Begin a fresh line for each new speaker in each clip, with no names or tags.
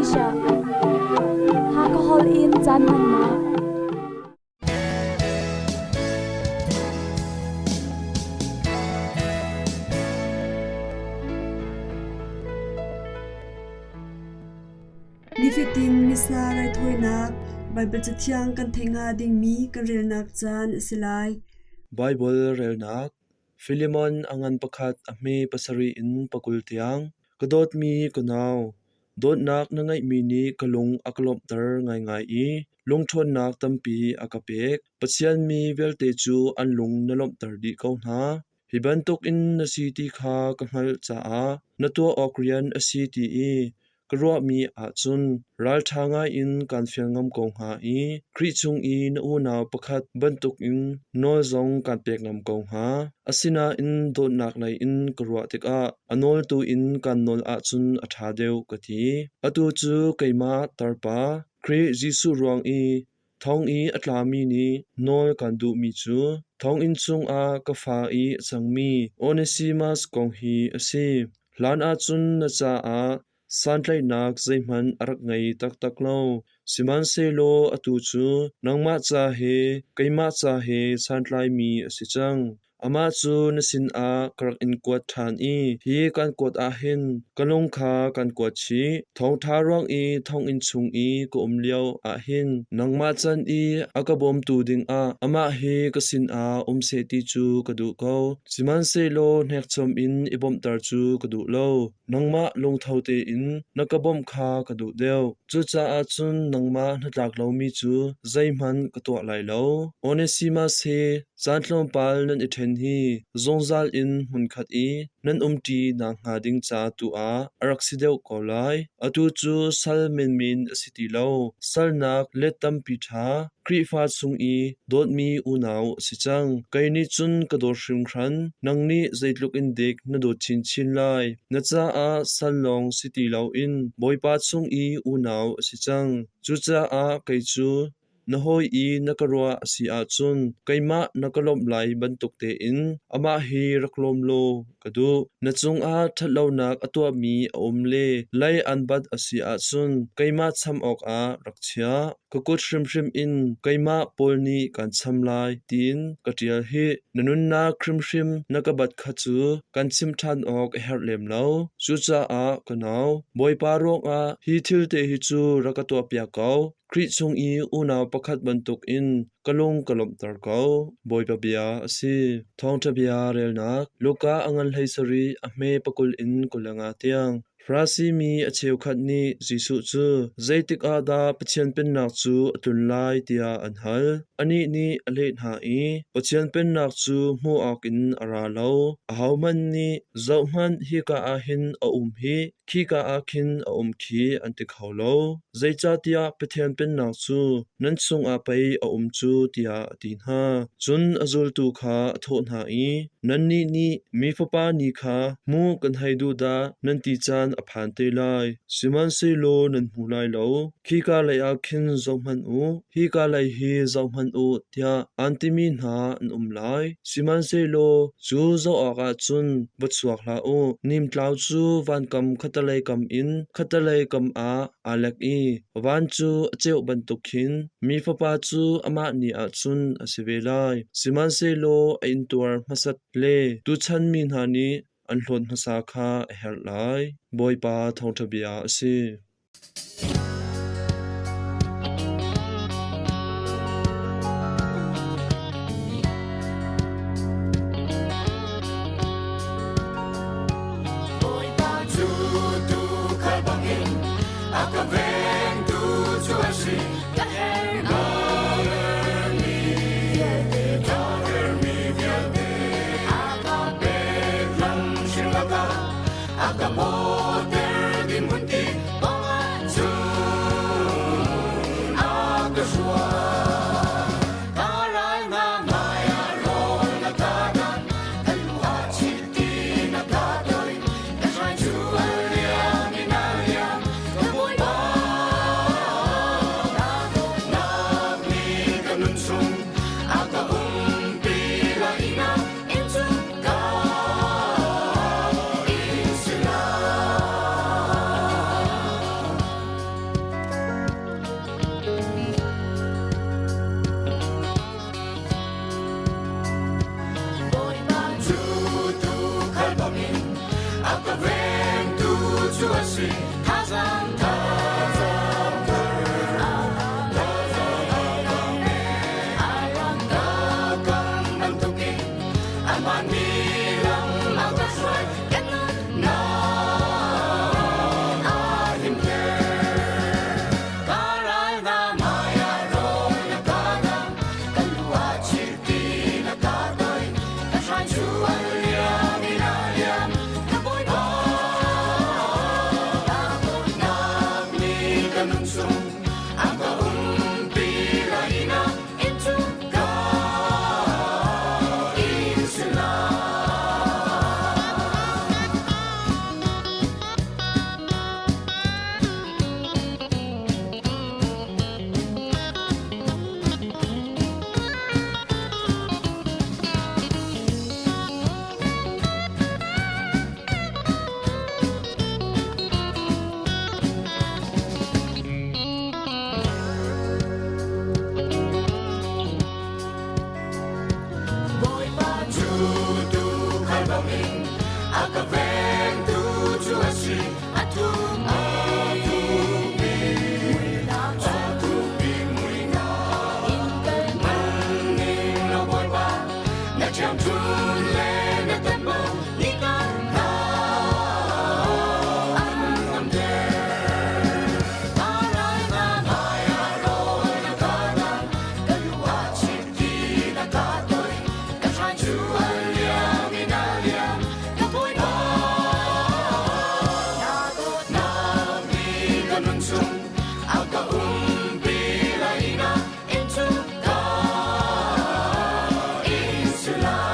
Malaysia. Hakha holh in caan hmannak.
Nifatin Missa raithawinak Baibal Cathiang kan theih hnga dingmi kan relnak caan a si lai.
Baibal relnak Filemon a ngan pakhat a hme pasarih in pakul tiang. Ka dawtmi ka nau, dawtnak na ngeihmi nih ka lung a ka lawmhter ngaingai i lungṭhawnnak tampi a ka pek. Pathian mi vialte cu an lung na lawmhter dih ko hna. Hi bantukin na si ti kha ka hngalh caah na tuah awk rian a si ti i ka ruahmi ahcun ralṭha ngaiin kaan fial ngam ko hnga i Khrih chung i na unau pakhat bantukin nawl zong kaan pek ngam ko hnga. Asinain dawtnak lei in ka ruah tikah a nawltu in kaan nawl ahcun a ṭha deuh ka ti. Atu cu keimah tarpa, Khrih Jesuh ruang i thong i a tlami nih nawl kaan duhmi cu thonginn chungah ka fa i a cangmi Onesimas kong hi a si. Hlan ahcun na caah santlaihnak zeihmanh a rak ngei taktak lo. Sihmanhsehlaw atu cu nangmah ca he keimah ca he santlaimi a si cang. Amah cu na sinah ka rak in kuat ṭhan i hi kan kuat ah hin ka lung kha kan kuat chih. Thawngṭha ruang i thonginn chung i ka um lio ah hin nangmah can i a ka bawmtu dingah amah hi ka sinah um seh ti cu ka duh ko. Sihmanhsehlaw hnekchom in i bawmhter cu ka duh lo. Nangmah lungtho tein na ka bawmh kha ka duh deuh. Cucaah cun nangmah hnatlak lomi cu zeihmanh ka tuah lai lo. Onesimas he Caan tlawmpal nan i ṭhen hi zungzal in hmunkhat i nan umṭi nakhnga ding ca tu ah a rak si deuh ko lai. Atu cu sal menmen a si ti lo, salnak let tampi ṭha, Khrihfa chung i dawtmi unau a si cang. Kei nih cun ka dawt hringhran, nang nih zeitluk in dik na dawt chinchin lai. Na caah sal lawng si ti loin Bawipa chung i unau a si cang. Cucaah kei cu Na hawi i na ka ruah a si ahcun keimah na ka lawmh lai bantuk tein amah hi rak lawm law ka duh. Na cungah ṭhatlonak a tuahmi a um le lei an bat a si ahcun keimah cham awkah rak chia. Ka kut hrimhrim in keimah Paul nih kaan cham lai tiin ka ṭial hih. Na nunnak hrimhrim na ka bat kha cu kan chim ṭhan awk a herh lem lo. Cucaah ka nau, Bawipa ruangah hi thil te hi cu rak ka tuahpiak ko. Khrih chung i unau pakhat bantukin ka lung ka lawmhter ko. Bawipa bia a si. Thawngṭha bia relnak Luka a ngan hlei sarih a hme pakul in 25 tiang. Farasi mi a cheukhat nih Jesuh cu zeitik ah dah Pathian Pennak cu a tlun lai tiah an hal. Anih nih a leh hna i Pathian Pennak cu hmuh awkin a ra lo. Ahohmanh nih zohhmanh hika ah hin a um hih, khika ah khin a um khi an ti kho lo. Zeicahtiah Pathian Pennak cu nan chungah pei a um cu tiah a ti hna. Cun a zultu kha a thawh hna i, Nannih nih Mi Fapa ni kha hmuh kan hei duh dah nan ti caan a phan te lai. Sihmanhsehlaw nan hmu lai lo. Khika lei ah khin zohhmanh u, hika lei hi zohhmanh u, tiah aan timi hna an um lai. Sihmanhsehlaw cu zoh awkah cun va chuak hlah u. Nimtlau cu vankam khattelei kam in khattelei kam ah aa lek i van cu a ceuh bantuk khin Mi Fapa cu amah ni ah cun a si ve lai. Sihmanhsehlaw a intuar hmasat le tuchan mi hna nih an hlawt hmasa kha a herh lai. Bawipa thawngṭha bia a si.
Bawipa cu tuukhal bangin a ka vengtu cu a si. Ka hermi vialte, hermi vialte, a ka pek lam hring lakah a ka bawter dinhmun ti cu a ka hruai. Ka ral hna hmaiah rawl na ka dan, ka lu ah chiti na ka doi, ka hrai cu a liam in a liam, ka Bawipa na dawtnak. chung a ka umpi lai na inn cu ka inn si lai.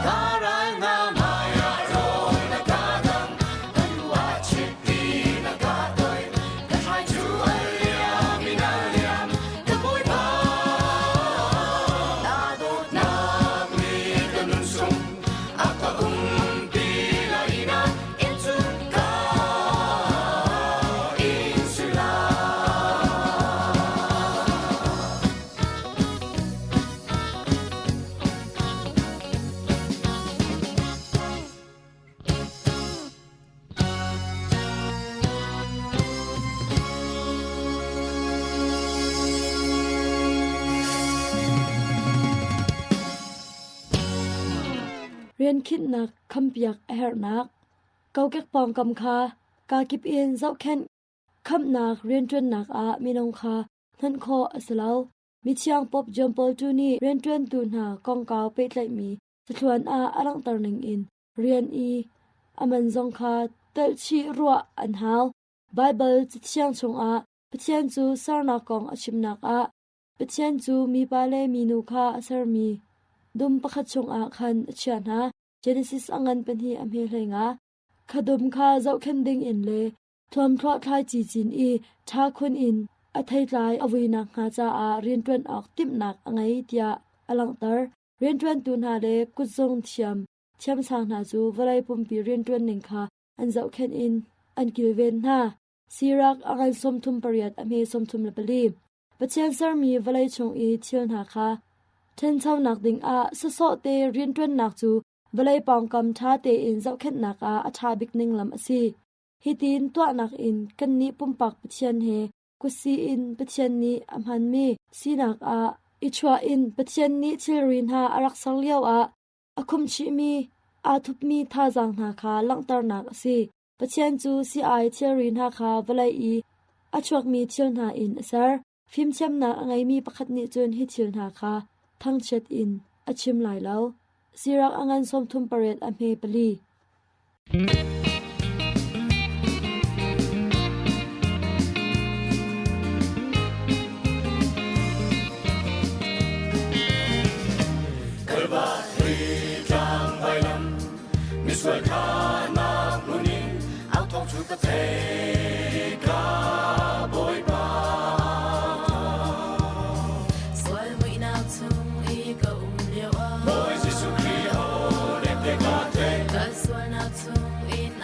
Ka ral hna hmaiah rawl na ka dang, ka lu ah chiti na ka toih, ka hrai cu a liam in a liam, ka Bawipa. Na dawtnak nih ka nun chung a ka umpi lai na inn cu ka inn si lai.
Riankhinhnak khampiak a herhnak kokek pawngkam kha kakip in zohkhenh khamnak rianṭuannak ah minung kha hman khawh a si lo. Mithiang Pope John Paul II nih rianṭuantu hna kongkau pehtlaihmi cathluan ah a langhter ningin rian i a man zong kha telhchih ruah an hau. Baibal Cathiang chungah Pathian cu sernak kong a chimnak ah Pathian cu mipa le minu kha a sermi dum pakhat chungah khan a chiah hna. Genesis a ngan pahnih a hme hlei nga. Kha dum kha zohkhenh dingin le thuamthluah thlaici cin i ṭha khun in a theitlai a vui nakhnga caah rianṭuan awk timhnak a ngei tiah a langhter. Rianṭuantu hna le kutzung thiam thiamsang hna cu vawlei pumpi rianṭuan ning kha an zohkhenh in an kilven hna. Sirak a ngan 38 a hme 34. Pathian sermi vawlei chung i thil hna kha ṭhanchonak dingah sawsawh te rianṭuannak cu vawlei pawngkam ṭha tein zohkhenhnak ah a ṭha bik ning lam a si. Hitin tuahnak in kannih pumpak Pathian he kutsi in Pathian nih a hmanmi sinak ah i chuah in Pathian nih thilri hna a rak ser lioah a khumchihmi aa thupmi thazaang hna kha langhternak a si. Pathian cu si-ai thilri hna kha vawlei i a chuakmi thil hna in a ser. Fimthiamnak a ngeimi pakhat nih cun hi thil hna kha thangchiat in a chim lai lo. Sirak a ngan 38 a hme pali.
Kalvari tlang vailam misual thahnak hmun in au thawng cu ka thei ka Bawipa.
Sual muihnak chung i ka um lio ah
Bawi Jesuh Khrih ho nek te ka thei
ka sualnak chung in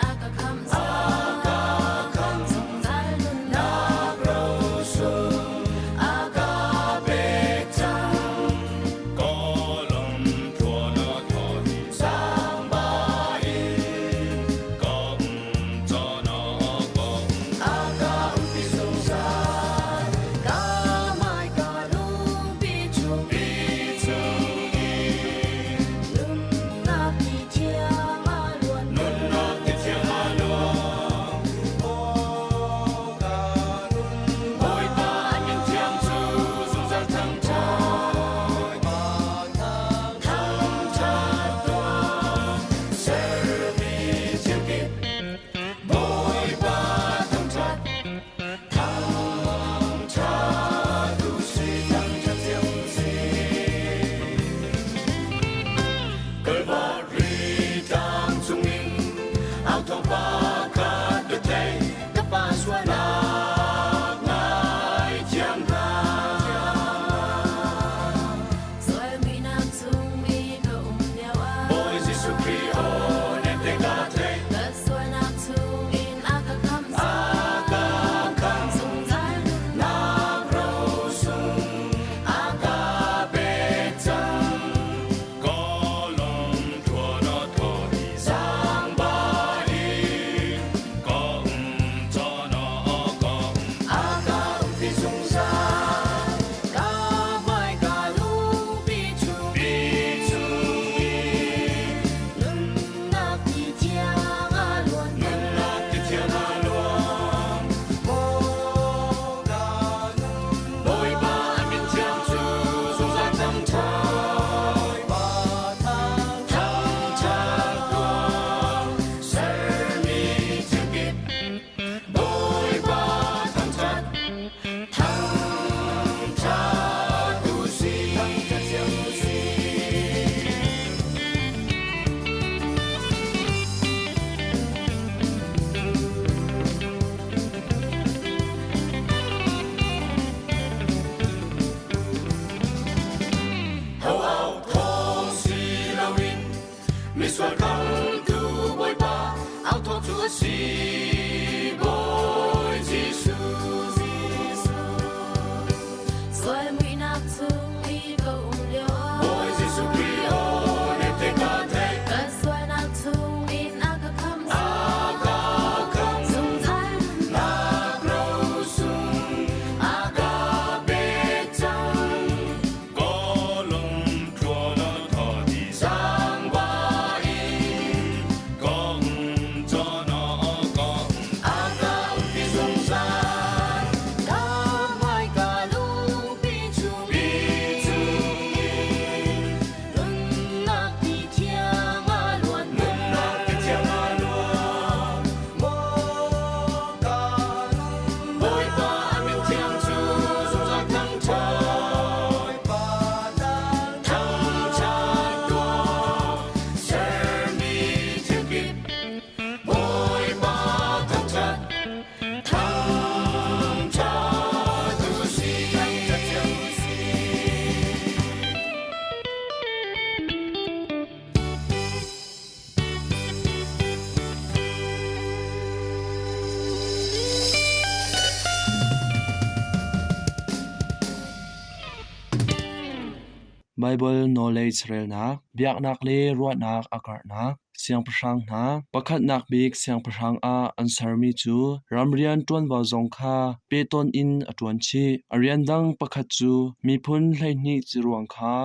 Baibal knowledge relnak, biaknak le ruahnak a karhnak, siangpahrang hna, pakhatnak bik siangpahrang ah an sermi cu ramrian ṭuanvo zong kha pehton in a ṭuan chih. A rian dang pakhat cu miphun 12 ciruang kha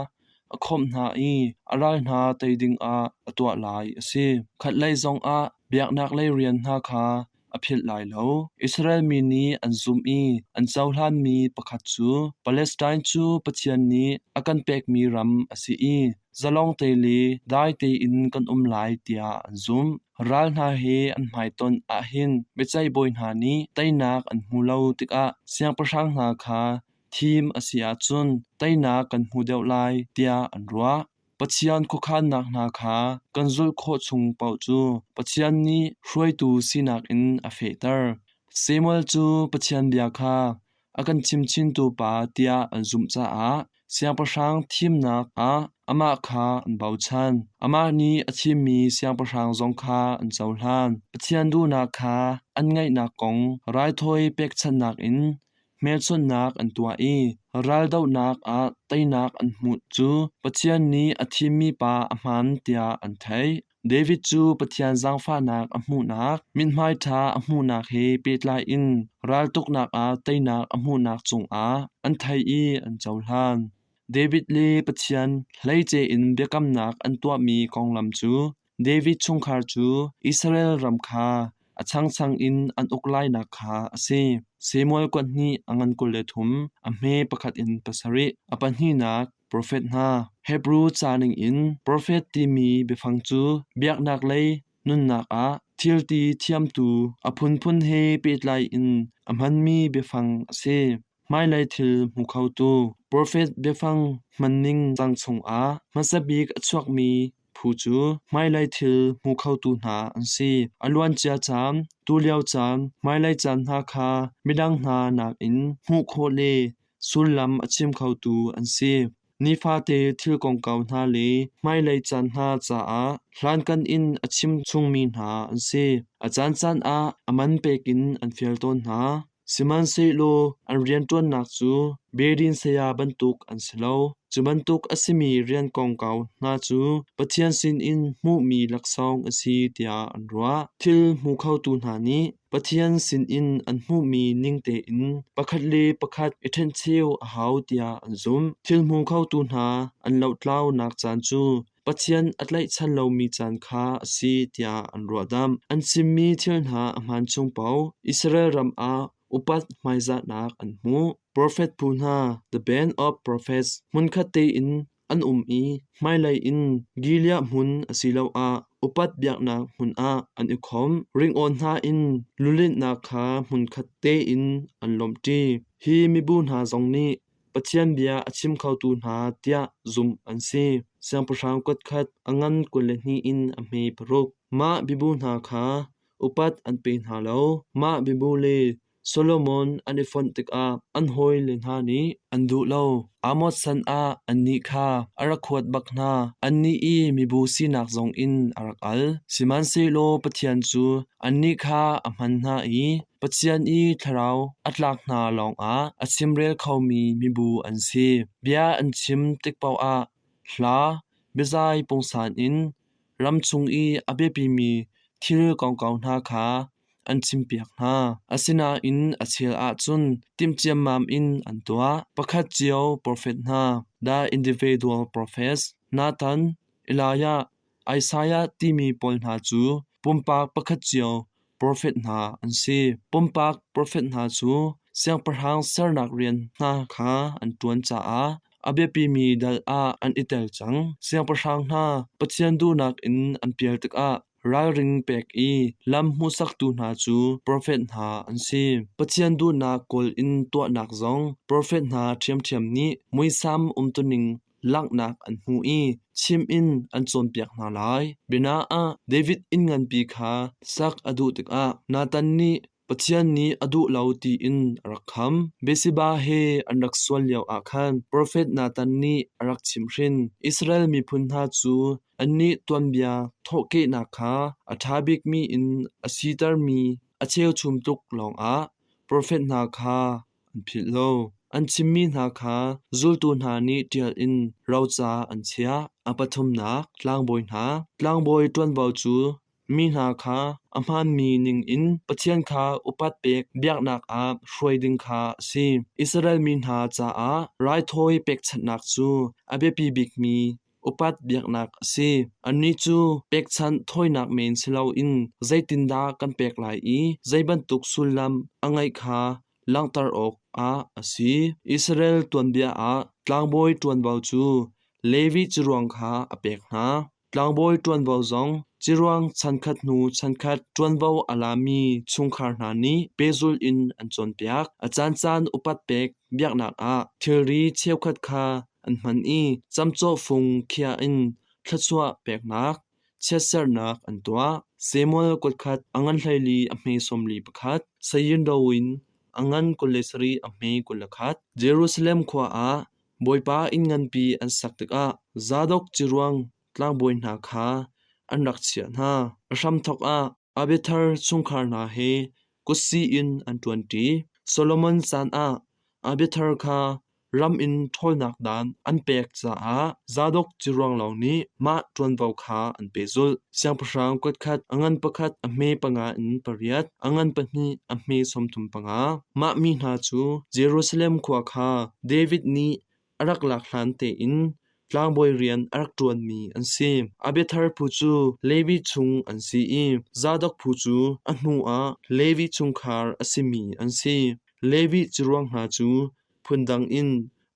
a khawmh hna i a ral hna tei dingah a tuah lai a si. Khatlei zongah biaknak lei rian hna kha a philh lai lo. Israel mi nih an zumh i an cohlanmi pakhat cu Palestine cu Pathian nih a kan pekmi ram a si i zalong te le dai tein kan um lai tiah an zumh. Ral hna he an hmaitonh ahhin biaceih bawi hna nih teinak an hmu lo tikah siangpahrang hna kha thim a si ahcun teinak kan hmu deuh lai tiah an ruah. Pathian khuakhannak hna kha kan zulh khawh chung paoh cu Pathian nih hruaitu sinak in a fehter. Samuel cu Pathian bia kha a kan chimchintu pa tiah an zumh caah siangpahrang thimnak ah amah kha an bochan. Amah nih a thimmi siangpahrang zong kha an cohlan. Pathian duhnak kha an ngaihnak kong raithawi pekchanhnak in hmelchunhnak an tuah i raldohnak ah teinak an hmuh cu Pathian nih a thimmi pa a hmaan tiah an theih. David cu Pathian zaangfahnak a hmuhnak, mithmai ṭha a hmuhnak he pehtlai in raltuknak ah teinak a hmuhnak cungah an theih i an cohlan. David le Pathian hleice in biakamnak an tuahmi konglam cu David chungkhar cu Israel ram kha a changchang in an uk lainak kha a si. Samuel kuat hnih a ngan 23, a hme pakhat in pasarih, a pahnihnak profet hna. Hebru ca ningin profet timi biafang cu biaknak lei nunnak ah thilti thiamtu a phunphun he pehtlai in a hmanmi biafang a si. Hmailei thil hmu khotu profet biafang hmanning cang chungah hmasa bik a chuakmi phu cu hmailei thil hmu khotu hna an si. A luancia caan, tulio caan, hmailei caan hna kha midang hna nakin hmuh khawh le sullam a chim khotu an si. Nifate thil kongkau hna le hmailei caan hna caah hlankan in a chim chungmi hna an si. A caancaan ah a man pek in an fial tawn hna. Sihmanhsehlaw an rianṭuannak cu bedin saya bantuk an si lo. Cu bantuk a simi rian kongkau hna cu Pathian sinin hmuhmi laksawng a si tiah an ruah. Thil hmu khotu hna nih Pathian sinin an hmuhmi ning tein pakhat le pakhat i ṭhencheu a hau tiah an zumh. Thil hmu khotu hna an lohtlaunak caan cu Pathian a tlaihchan lomi caan kha a si tiah an ruahdamh. An chimmi thil hna a hmaan chung paoh Israel ram ah upat hmaizahnak an hmu. Profet phu hna, the band of prophets, hmunkhat tein an um i hmailei in Gilead hmun asiloah upat biaknak hmun ah an i khawm. Ringawn hna in lulinhnak kha hmunkhat tein an lawmhṭi. Hi mibu hna zong nih Pathian bia a chim khotu hna tiah zumh an si. Siangpahrang kuatkhat a ngan 22 in a hme paruk. Mah bibu hna kha upat an pe hna lo. Mah bibu le Solomon an i fonh tikah an hawile hna nih an duh lo. Amos san ah annih kha a rak huat bak hna. Annih i mibu sinak zongin a rak al. Sihmanhsehlaw Pathian cu annih kha a hman hna i Pathian i thlarau a tlak hna lawngah a chimrel khomi mibu an si. Bia an chim tik paohah hla, biazai pungsan in ram chung i a biapimi thil kongkau hna kha an chimpiak hna. Asinain a chel ahcun timh ciammam in an tuah. Pakhat cio profet hna, the individual prophets, Nathan, Elijah, Isaiah timi pawl hna cu pumpak pakhat cio profet hna an si. Pumpak profet hna cu siangpahrang sernak rian hna kha an ṭuan caah a biapimi dal ah an i tel cang. Siangpahrang hna Pathian duhnak in an pial tikah ralring pek i lam hmuhsaktu hna cu profet hna an si. Pathian duhnak kawl in tuahnak zong profet hna ṭhiamṭhiam nih muisam umtuning langhnak an hmu i chim in an cawnpiak hna lai. Biana ah David inn nganpi kha sak a duh tikah Nathan nih Pathian nih a duh lo tiin a rak kham. Bathsheba he an rak sual lioah khan profet Nathan nih a rak chimhhrin. Israel miphun hna cu annih tuanbia thawhkehnak kha a ṭha bikmi in a sitermi a cheuchum tluk lawngah profet hna kha an philh lo. An chimmi hna kha zultu hna nih ṭial in roca an chiah. A pathumnak, tlangbawi hna. Tlangbawi ṭuanvo cu mi hna kha a hmaanmi ningin Pathian kha upat pek biaknak ah hruai ding kha a si. Israel mi hna caah raithawi pekchanhnak cu a biapi bikmi upat biaknak a si. Annih cu pekchanh thawinak men si loin zeitindah kan pek lai i zei bantuk sullam a ngeih kha langhter awkah a si. Israel tuanbia ah tlangbawi ṭuanvo cu Levi ciruang kha a pek hna. Tlangbawi ṭuanvo zong ciruang chankhat hnu chankhat ṭuanvo a lami chungkhar hna nih pehzulh in an cawnpiak. A caancaan upat pek biaknak ah thilri cheukhat kha an hman i camcawh fung khiah in thluachuah peknak, chiatserhnak an tuah. Samuel kutkhat a ngan 14 a hme 41, Sayinro in a ngan 27 a hme 21. Jerusalem khua ah Bawipa inn nganpi an sak tikah Zadok ciruang tlangbawi hna kha an rak chiah hna. A hramthawk ah Abiathar chungkhar hna he kutsih in an ṭuanṭi. Solomon caan ah Abiathar kha ram in ṭhawlnak dan an pek caah Zadok ciruang lawng nih mah ṭuanvo kha an pehzulh. Siangpahrang kutkhat a ngan pakhat a hme panga in pariat, a ngan pahnih a hme 35. Mah mi hna cu Jerusalem khua kha David nih a rak lak hlan tein tlangbawi rian a rak ṭuanmi an si. Abiathar phu cu Levi chung an si i Zadok phu cu a hnuah Levi chungkhar a simi an si. Levi ciruang hna cu phundang in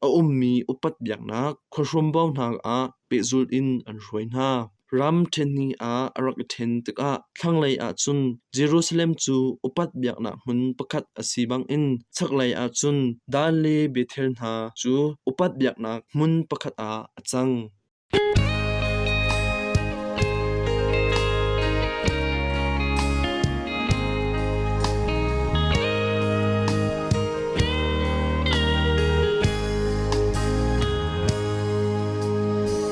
a ummi upat biaknak khuahrumbo hna ah pehzulh in an hruai hna. Ram ṭhenhnih ah a rak i ṭhen tikah thlanglei ah cun Jerusalem cu upat biaknak hmun pakhat a si bangin chaklei ah cun Dan le Bethel hna cu upat biaknak hmun pakhat ah a cang.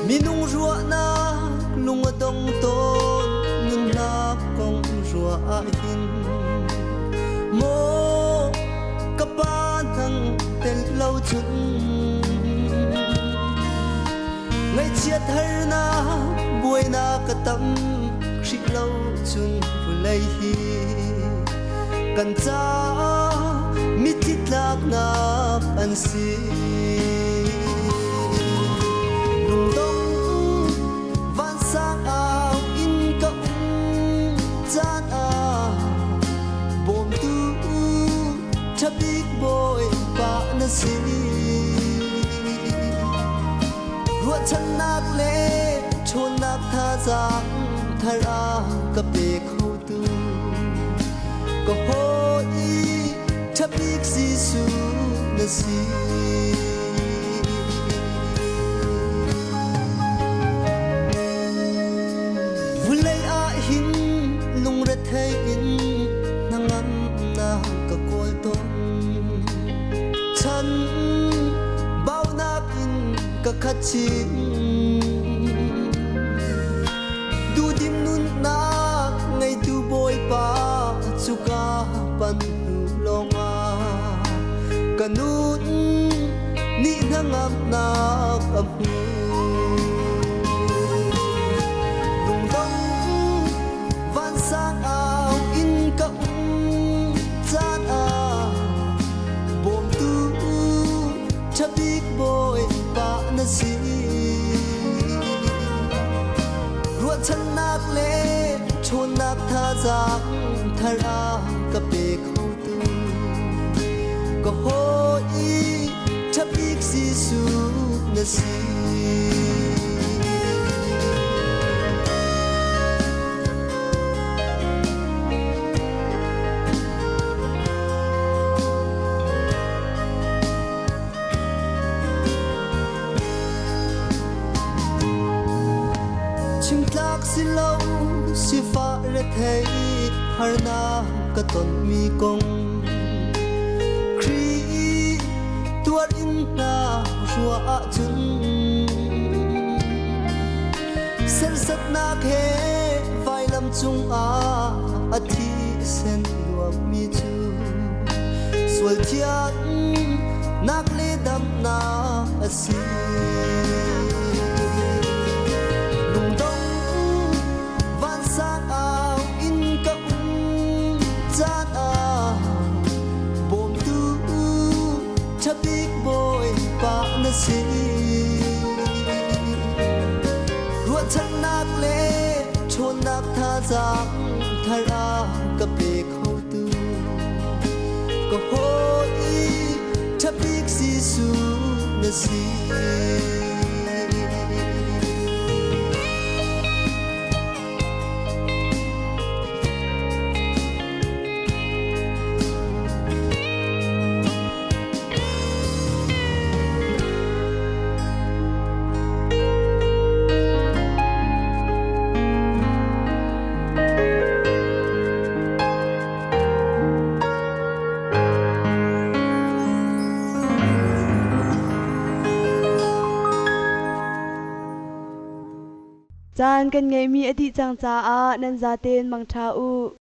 Minung ruahnak lung a dong tawn nunnak kong ruah ahhin maw ka pa nang tel lo cun ngaihchiat harnak buainak ka tam Khrih lo cun vawlei hi kan caah mitthli tlaknak an si. Lungdong vansang au in ka um caan ah bawmtu ṭhabik Bawipa na si. Ruahchannak le ṭhawnnak thazaang thar a ka pe khotu ka hawi ṭhabik Jesuh na si. Vulei ah hin lungrethei in hnangamnak ka kawl tawn. Chan baunak in ka khat chin. Duhdim nunnak ngeitu Bawipa cuka pan hnu lawngah ka nun nih hnangamnak a hmu. Lungdong vansang au in ka um caan ah bawmtu ṭhabik Bawipa na si. Ruahchannak le ṭhawnnak thazaang thar a ka pe khotu ka hawi ṭhabik Jesuh na si. Chimtlak si lo sifah rethei harnak ka tonmi kong Khrih tuar in hna ruah ahcun Sersatnak he vailam cungah a thi sen luammi cu sual thian Nak le damnak a si. Lungdong vansang au in ka um caan ah bawmtu ṭhabik Bawipa na si. Ruahchannak le ṭhawnnak thazaang thar a ka pe khotu ka hawi ṭhabik Jesuh na si.
Caan kan ngeihmi a dih cang caah nan zaten mangṭha u.